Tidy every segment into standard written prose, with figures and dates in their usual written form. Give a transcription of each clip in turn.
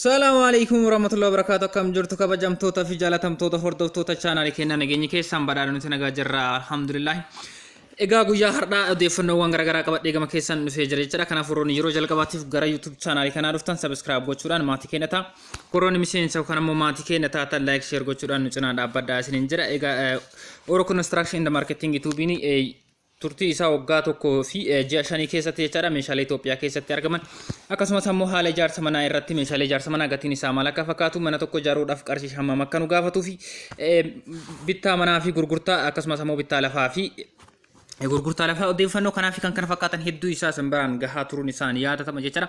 Salaamu alaikum warahmatullahi wabarakatuh. Akkam jirtu kabajamtoota fi jaalatamtoota hordoftoota chaanaalii keenyaa? Nageenyi keessan badhaadha, nuti nagaa jirra, alhamdulillah. Egaa guyyaa har'aa odeeffannoowwan garaagaraa qabadhee gama keessan dhufee jira jechuudha. Kanaaf warroonni yeroo jalqabaatiif gara YouTube chaanaalii kanaa dhuftan subscribe gochuudhaan maatii keenya ta'a. Warroonni miseensa yookaan ammoo maatii keenya taatan like, share gochuudhaan nu cinaa dhaabbadhaa isiniin jira. Egaa Oro Construction and Marketing YouTube'n turtii isaa waggaa 1 fi ji'a 5 keessatti jechaadha, meeshaalee Itoophiyaa keessatti argaman akkasumas ammoo haala ijaarsa manaa irratti, meeshaalee ijaarsa manaa gatiin isaa maal akka fakkaatu, mana tokko ijaaruudhaaf qarshii hammam akka nu gaafatuu fi bittaa manaa fi gurgurtaa, akkasumas ammoo bittaa lafaa fi gurgurtaa lafaa, odeeffannoo kanaa fi kan kana fakkaatan hedduu isaa isin biraan gahaa turuun isaanii yaadatama jechaadha.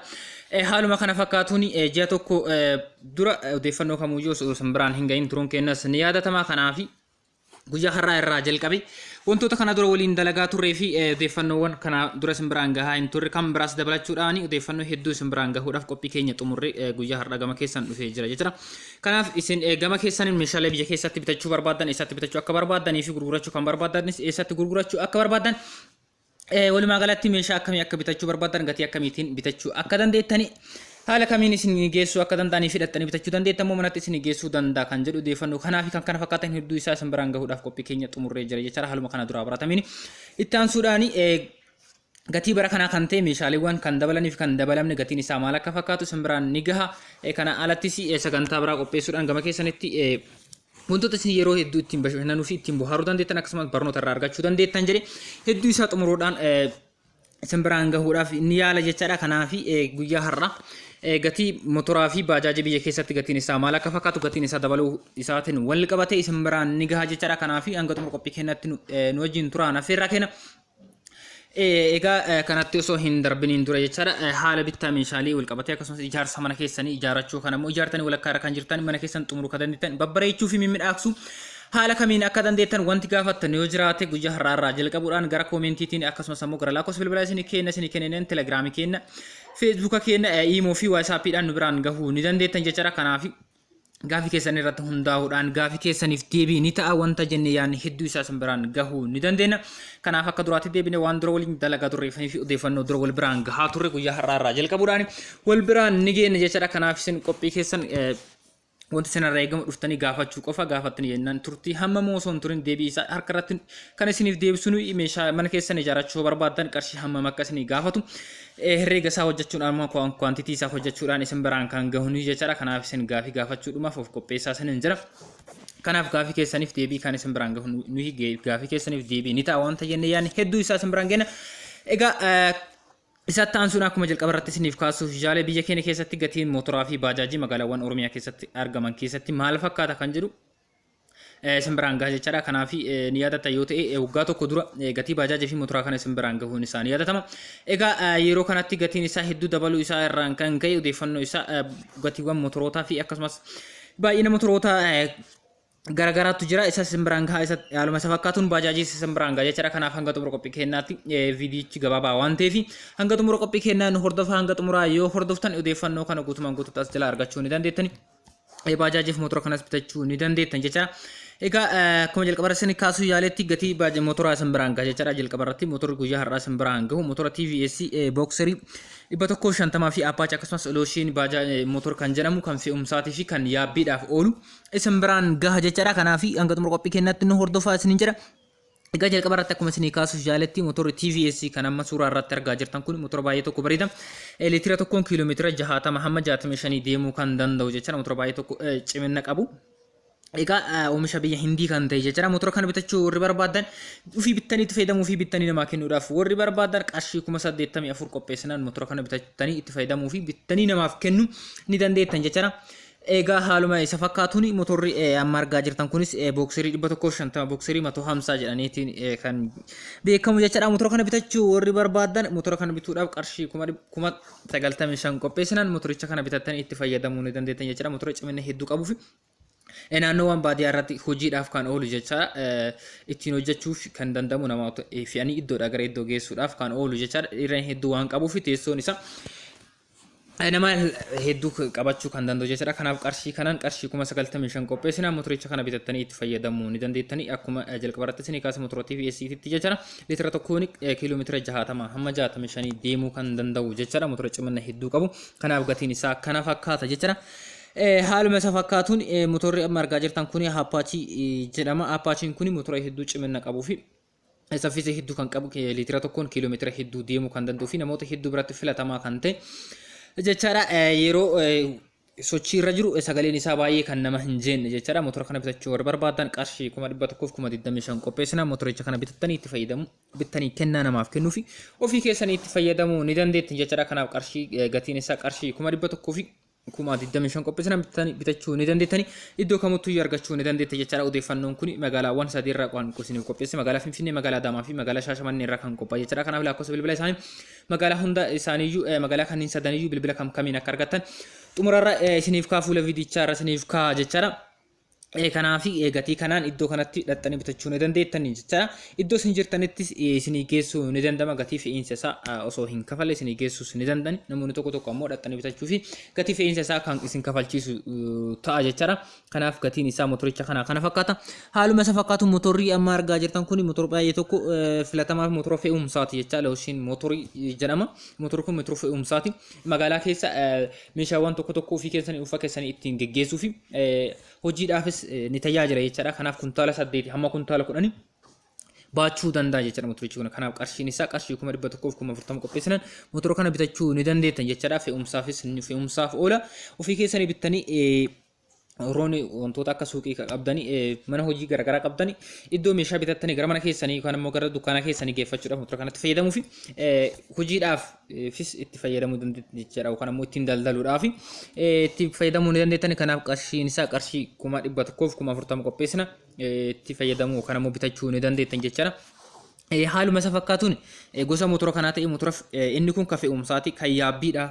Haaluma kana fakkaatuun ji'a 1 dura odeeffannoo kamuyyuu osoo isin biraan hin gahin turuun keenyas ni yaadatama. Kanaafi guyyaa har'aa irraa jalqabe wantoota kana dura waliin dalagaa turree fi odeeffannoowwan kana dura isin biraan gahaa hin turre kan biraas dabalachuudhaan odeeffannoo hedduu isin biraan gahuudhaaf qophii keenya xumurree guyyaa har'aa gama keessan dhufee jira jechuudha. Kanaaf isin gama keessaniin meeshaalee biyya keessatti bitachuu barbaadan eessatti bitachuu akka barbaadanii fi gurgurachuu kan barbaadanis eessatti gurgurachuu akka barbaadan, walumaa galatti meeshaa akkamii akka bitachuu barbaadan, gatii akkamiitiin bitachuu akka dandeettani, haala kamiin isin geessuu akka danda'anii fi hidhattanii bitachuu dandeettan immoo manatti isin geessuu danda'a kan jedhu, odeeffannoo kanaa fi kan kana fakkaatan hedduu isaa isin biraan gahuudhaaf qophii keenya xumurree jira jechaadha. Haaluma kana duraa baratamiin itti aansuudhaan gatii bara kanaa kan ta'e, meeshaaleewwan kan dabalanii fi kan dabalamne gatiin isaa maal akka fakkaatu isin biraan ni gaha. Kana alattis sagantaa biraa qopheessuudhaan gama keessanitti wantoota isin yeroo hedduu ittiin bashannanuu fi ittiin bohaaruu dandeettan, akkasumas barnoota irraa argachuu dandeettan jedhe hedduu isaa xumuruudhaan isin biraan gahuudhaaf ni yaala jechaadha. Kanaaf guyyaa har'a gatii motoraa fi baajaajii biyya keessatti gatiin isaa maal akka fakkaatu, gatiin isaa dabaluu isaatiin wal qabatee isin biraan ni gaha jechaadha. Kanaaf hanga xumura qophii keenyatti nu wajjin turaan affeerraa keenya. Egaa kanatti osoo hin darbiniin dura jechaadha, haala bittaa meeshaalee wal qabatee, akkasumas ijaarsa mana keessanii ijaarrachuu kan ammoo ijaartanii walakkaa irra kan jirtan, mana keessan xumuruu kan dandeettan, babbareechuu fi mimmiidhaagsuu haala kamiin akka dandeettan wanti gaafattan yoo jiraate, guyyaa har'aa irraa jalqabuudhaan gara koomentiitiin, akkasumas ammoo gara lakkoofsa bilbilaa isinii kenna isinii kenneen, telegiraamii kenna, feesbuuka kenna, iimoo fi waasaappiidhaan nu biraan gahuu ni dandeettan jechaadha. Kanaaf gaafii keessan irratti hundaa'uudhaan gaafii keessaniif deebii ni ta'a wanta jenne yaadne hedduu isaa isin biraan gahuu ni dandeenya. Kanaaf akka duraatti deebine waan dura waliin dalagaa turre fi odeeffannoo dura wal biraan gahaa turre guyyaa har'aa irraa jalqabuudhaan wal biraan ni geenye jechaadha. Kanaaf isin qophii keessan wanti isin irraa eegamu dhuftanii gaafachuu qofa. Gaafattanii jennaan turtii hamma moo osoo hin turin deebii isaa harka irratti kan isiniif deebisu nuyi. Meeshaa mana keessan ijaarrachuu barbaaddan qarshii hammam akka isinii gaafatu herreega isaa hojjechuudhaan, ammoo kwaantitii isaa hojjechuudhaan isin biraan kan gahu ni jechaadha. Kanaaf isin gaafii gaafachuudhumaaf of qopheessaa isiniin jira. Kanaaf gaafii keessaniif deebii kan isin biraan gahu nuyi, gaafii keessaniif deebii ni ta'a wanta jennee yaadne hedduu isaa isin biraan geenna. Egaa isatti aansuun akkuma jalqaba irratti isiniif kaasuuf yaale, biyya keenya keessatti gatiin motoraa fi baajaajii magaalaawwan Oromiyaa keessatti argaman keessatti maal fakkaata kan jedhu isin biraan gaha jechaadha. Kanaaf ni yaadatta yoo ta'e, waggaa 1 dura gatii baajaajii fi motoraa kana isin biraan gahuun isaa ni yaadatama. Egaa yeroo kanatti gatiin isaa hedduu dabaluu isaa irraan kan ka'e odeeffannoo isaa gatiiwwan motorootaa fi akkasumas baay'ina motorootaa garagaraatu jira. Isa isin biraan gaha, isa haaluma isa fakkaatuun baajaajii isin biraan gaha jechaadha. Kanaaf hanga xumura qophii keenyaatti, viidiyichi gabaabaa waan ta'eef, hanga xumura qophii keenyaa nu hordofa. Hanga xumuraa yoo hordoftan odeeffannoo kana guutumaan guututti as jalaa argachuu ni dandeettani. Baajaajiif motora kanas bitachuu ni dandeettan jechaadha. Egaa akkuma jalqaba irratti isin kaasuu yaaletti gatii motoraa isin biraan gaha jechaadha. Jalqaba irratti motorri guyyaa har'aa isin biraan gahu motora TVS Boxerii 150 fi Apache, akkasumas Looshiin baajaa motor kan jedhamu kan fe'umsaatii fi kan yaabbiidhaaf oolu isin biraan gaha jechaadha. Kanaaf hanga xumura qophii keenyaatti nu hordofaa isiniin jedha. Egaa jalqaba irratti akkuma isinii kaasuuf yaaletti motorri TVS kan amma suuraa irratti argaa jirtan kun motora baay'ee tokko bareeda. Liitira tokkoon kiiloomeetira 60 hamma 65 deemuu kan danda'u jechuudha. Motora baay'ee tokko cimina qabu. Egaa oomisha biyya Hindii kan ta'e jechuudha. Motora kana bitachuu warri barbaadan, ofii bittanii itti fayyadamuu fi bittanii namaa kennuudhaaf warri barbaadan, qarshii 84,000 qopheessinaan motora kana bitattanii itti fayyadamuu fi bittanii namaaf kennuu ni dandeettan jechuudha. Egaa haaluma isa fakkaatuun motorri amma argaa jirtan kunis bookserii 150, bookserii 150 jedhaniitiin kan beekamu jechaadha. Motora kana bitachuu warri barbaadan, motora kana bituudhaaf qarshii 95,000 qopheessinaan motoricha kana bitattanii itti fayyadamuu ni dandeettan jechaadha. Motora cimina hedduu qabuu fi naannoowwan baadiyyaa irratti hojiidhaaf kan oolu jecha, ittiin hojjechuuf kan danda'amu, nama fe'anii iddoodhaa gara iddoo geessuudhaaf kan oolu jechaadha. Dheerina hedduu waan qabuuf teessoon isaa Nama hedduu qabachuu kan danda'u jechuudha. Kanaaf qarshii kanaan qarshii 95,000 qopheessina motoricha kana bitattanii itti fayyadamuu ni dandeettanii. Akkuma jalqaba irratti isinii kaase motora TVS tti jechuudha. Liitira tokkoon kiiloomeetira 60 hamma 65 deemuu kan danda'u jechuudha. Motora cimina hedduu qabu. Kanaaf gatiin isaa kana fakkaata jechuudha. Haaluma isa fakkaatuun motorri amma argaa jirtan kun Apache jedhama. Apaachiin kun motora hedduu cimina qabuu fi saffisa hedduu kan qabu, liitira tokkoon kiiloomeetira hedduu deemuu kan danda'uu fi namoota hedduu biratti filatamaa kan ta'e jechaadha. Yeroo sochii irra jiru sagaleen isaa baay'ee kan nama hin jeenne jechaadha. Motora kana bitachuu warri barbaadan qarshii 125,000 qopheessina. Motoricha kana bitattanii itti fayyadamu, bittanii kennaa namaaf kennuu fi ofii keessanii itti fayyadamuu ni dandeettan jechaadha. Kanaaf qarshii gatiin isaa qarshii 125,000 qopheessina, bitachuu ni dandeettani. Iddoo kamittuu argachuu ni dandeetta jechaadha. Odeeffannoon kun magaalaawwan sadii irraa kan isiniif qopheesse, magaalaa Finfinnee, magaalaa Adaamaa fi magaalaa Shaashamannee irraa kan qophaa'e jechaadha. Kanaaf lakkoofsa bilbila isaanii magaalaa hunda isaaniiyyuu, magaalaa kanneen sadaniyyuu bilbila kam kamiin akka argattan xumurarra isiniif kaa, fuula viidichaa irra isiniif kaa jechaadha. Kanaaf gatii kanaan iddoo kanatti dhaxxanii bitachuu ni dandeettani jechaadha. Iddoo isin jirtanittis isinii geessuu ni danda'ama. Gatii fe'iinsa isaa osoo hin kafalle isinii geessuus ni danda'ani. Namoonni tokko tokko ammoo dhaxxanii bitachuu fi gatii fe'iinsa isaa kan isin kafalchiisu ta'a jechaadha. Kanaaf gatiin isaa motoricha kanaa kana fakkaata. Haaluma isa fakkaatu motorri amma argaa jirtan kun motora baay'ee tokko filatamaa fi motora fe'umsaati jechaadha. Looshiin motorii jedhama. Motorri kun motora fe'umsaati. Magaalaa keessa meeshaawwan tokko tokko ofii keessanii uffata keessanii ittiin geggeessuu fi hojiidhaafis ni tajaajila jechaadha. Kanaaf kuntaala 8 hamma kuntaala 10 baachuu danda'a jechaadha motorichi kun. Kanaaf qarshiin isaa qarshii 140,000 qopheessinan motora kana bitachuu ni dandeettan jechaadha. Fe'umsaafis fe'umsaaf oola. Ofii keessanii bittanii warroonni wantoota akka suuqii qabdanii, mana hojii garaagaraa qabdanii, iddoo meeshaa bitattanii gara mana keessanii yookaan immoo gara dukkaana keessanii geeffachuudhaaf motora kanatti fayyadamuu fi hojiidhaafis itti fayyadamuu dandeettan jechaadha, yookaan immoo ittiin daldaluudhaaf itti fayyadamuu ni dandeettan. Kanaaf qarshiin isaa qarshii 140,000 qopheessina, itti fayyadamuu yookaan immoo bitachuu ni dandeettan jechaadha. Haaluma isa fakkaatuun gosa motora kanaa ta'e motora inni kun kan fe'umsaati, kan yaabbiidha.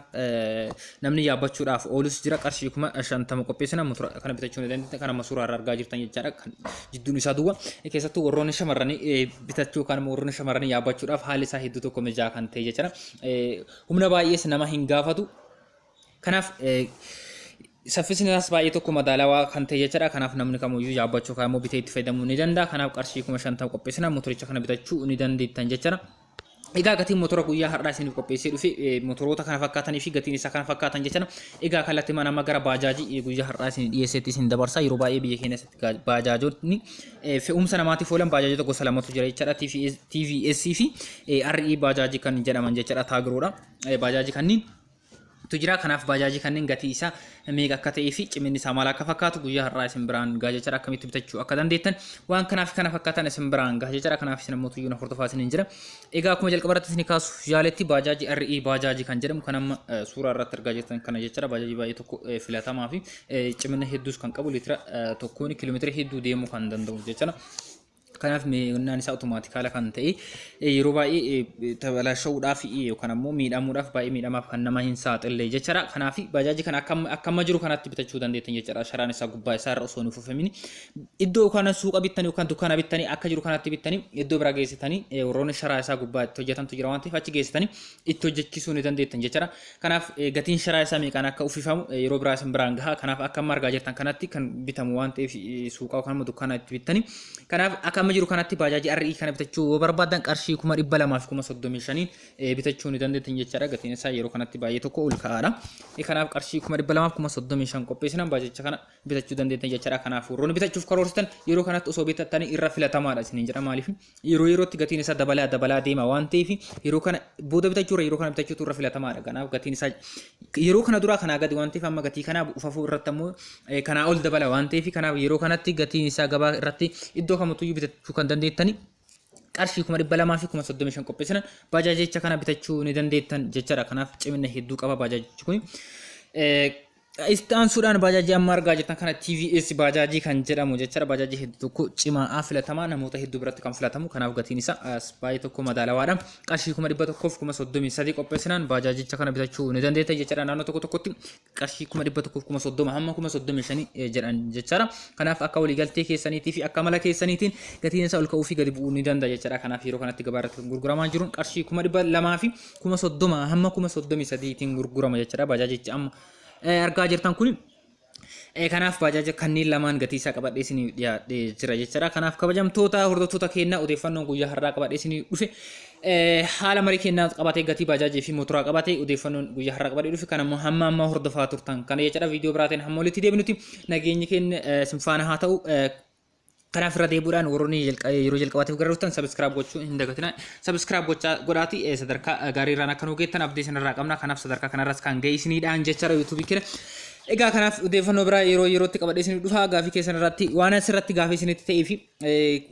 Namni yaabbachuudhaaf oolus jira, qarshii 50,000 qopheessina motora kana bitachuu ni dandeettan, kan amma suuraa irraa argaa jirtan jechaadha. Kan jidduun isaa duwwa keessattuu warroonni shamarranii bitachuu yookaan immoo warroonni shamarranii yaabbachuudhaaf haalli isaa hedduu tokko mijaa kan ta'e jechaadha. Humna baay'ees nama hin gaafatu. Kanaaf saffisni isaas baay'ee tokko madaalawaa kan ta'e jechaadha. Kanaaf namni kamiyyuu yaabbachuu yookaan immoo bitee itti fayyadamuu ni danda'a. Kanaaf qarshii 50,000 qopheessina motoricha kana bitachuu ni dandeettan jechaadha. Egaa gatiin motora guyyaa har'aa isiniif qopheessee dhufe motoroota kana fakkaatanii fi gatiin isaa kana fakkaatan jechaadha. Egaa kallattii mana amma gara baajaajii guyyaa har'aa isin dhiyeesseetti isin dabarsa. Yeroo baay'ee biyya keenya keessatti baajaajonni fe'umsa namaatiif oolan baajaajota gosa lamatu jira jechaadha. TVS fi RE baajaajii kan jedhaman jechaadha. Taagiroodha. Baajaajii kanneen tu jira. Kanaaf baajaajii kanneen gatii isaa meeqa akka ta'ee fi ciminni isaa maal akka fakkaatu guyyaa har'aa isin biraan gahaa jechaadha. Akkamitti bitachuu akka dandeettan waan kanaaf kana fakkaatan isin biraan gahaa jechaadha. Kanaaf isin ammoo tuyyuu na hordofaa isiniin jira. Egaa akkuma jalqaba irratti isin kaasuuf yaaletti baajaajii RE baajaajii kan jedhamu kan amma suuraa irratti argaa jirtan kana jechaadha. Baajaajii baay'ee tokko filatamaa fi cimina hedduus kan qabu, liitira tokkoon kiiloomeetira hedduu deemuu kan danda'u jechaadha. Kanaaf meeshaan isaa otomaatikaala kan ta'e yeroo baay'ee tabalaasha'uudhaaf yookaan ammoo miidhamuudhaaf baay'ee miidhamaaf kan nama hin saaxille jechaadha. Kanaaf baajaajii kana akka amma jiru kanatti bitachuu dandeettan jechaadha. Sharaan isaa gubbaa isaa irra osoo hin uffifamini iddoo yookaan suuqa bittanii yookaan dukkaana bittanii akka jiru kanatti bittanii iddoo biraa geessitanii warroonni sharaa isaa gubbaa itti hojjetantu jira waan ta'eef achi geessitanii itti hojjechiisuu ni dandeettan jechaadha. Kanaaf gatiin sharaa isaa meeqaan akka uffifamu yeroo biraa isin biraan gaha. Kanaaf akka amma argaa jirtan kanatti kan bitamu waan ta'eef suuqaa yookaan immoo dukkaana itti bittanii. Kanaaf akka amma jiru kanatti baajaajii RE kana bitachuu yoo barbaadan qarshii 235,000 bitachuu ni dandeettan jechaadha. Gatiin isaa yeroo kanatti baay'ee tokko ol ka'aadha. Kanaaf qarshii 235,000 qopheessinan baajajicha kana bitachuu dandeettan jechaadha. Kanaaf warroonni bitachuuf karoorsitan yeroo kanatti osoo bitattanii irra filatamaadha isiniin jedha. Maaliif yeroo yerootti gatiin isaa dabalaa dabalaa deema waan ta'eef yeroo kana booda bitachuurra yeroo kana bitachuutu irra filatamaadha. Kanaaf gatiin isaa yeroo kana duraa kanaa gadi waan ta'eef amma gatii kanaa ufafuu irratti ammoo kanaa ol dabala waan ta'eef, kanaaf yeroo kanatti gatiin isaa gabaa irratti iddoo kamittuyyuu bitachuu kan dandeettani qarshii 235,000 qopheessinan baajaajicha kana bitachuu ni dandeettan jechaadha. Kanaaf cimina hedduu qaba baajaajichi kun. Itti aansuudhaan baajaajii amma argaa jirtan kana TVS baajaajii kan jedhamu jechaadha. Baajaajii hedduu tokko cimaa filatamaa, namoota hedduu biratti kan filatamu. Kanaaf gatiin isaa baay'ee tokko madaalawaadha. Qarshii 133,000 qopheessinaan baajaajicha kana bitachuu ni dandeetta jechaadha. Naannoo tokko tokkotti qarshii 130,000 hamma 35,000 jedhan jechaadha. Kanaaf akka waliigaltee keessaniitii fi akka mala keessaniitiin gatiin isaa ol ka'uu fi gadi bu'uu ni danda'a jechaadha. Kanaaf yeroo kanatti gabaa irratti kan gurguramaa jiru qarshii 230,000 hamma 33,000tiin gurgurama jechaadha. Baajaajichi amma argaa jirtan kun, kanaaf baajaaja kanneen lamaan gatii isaa qabadhee isiniif dhiyaadhee jira jechaadha. Kanaaf kabajamtoota hordoftoota keenyaa, odeeffannoon guyyaa har'aa qabadhee isiniif dhufe haala marii kennaa qabatee, gatii baajaajii fi motoraa qabatee odeeffannoon guyyaa har'aa qabadhee dhufe kan ammoo hamma ammaa hordofaa turtan kana jechaadha. Viidiyoo biraatiin hamma walitti deebinutti nageenyi keenya isin faana haa ta'u. Kanaaf irra deebi'uudhaan warroonni yeroo jalqabaatiif gara dhuftan subscribe gochuu hin dagatina. Subscribe gochaa godhaati sadarkaa gaarii irraan akka nu geettan abdii isinirraa qabna. Kanaaf sadarkaa kanarras kan ga'e isiniidhaan jechaadha yuutuubii keenya. Egaa kanaaf odeeffannoo biraa yeroo yerootti qabadhee isinii dhufa. Gaafii keessan irratti, waan asirratti gaafii isinitti ta'ee fi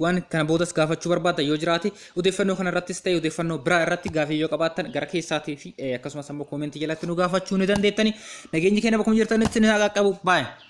waan kana boodas gaafachuu barbaaddan yoo jiraate, odeeffannoo kana irrattis ta'e odeeffannoo biraa irratti gaafii yoo qabaattan gara keessaatii fi akkasumas ammoo koomentii jalatti nu gaafachuu ni dandeettani. Nageenyi keenya bakkuma jirtanitti ni haa qaqqabu. Baay'ee.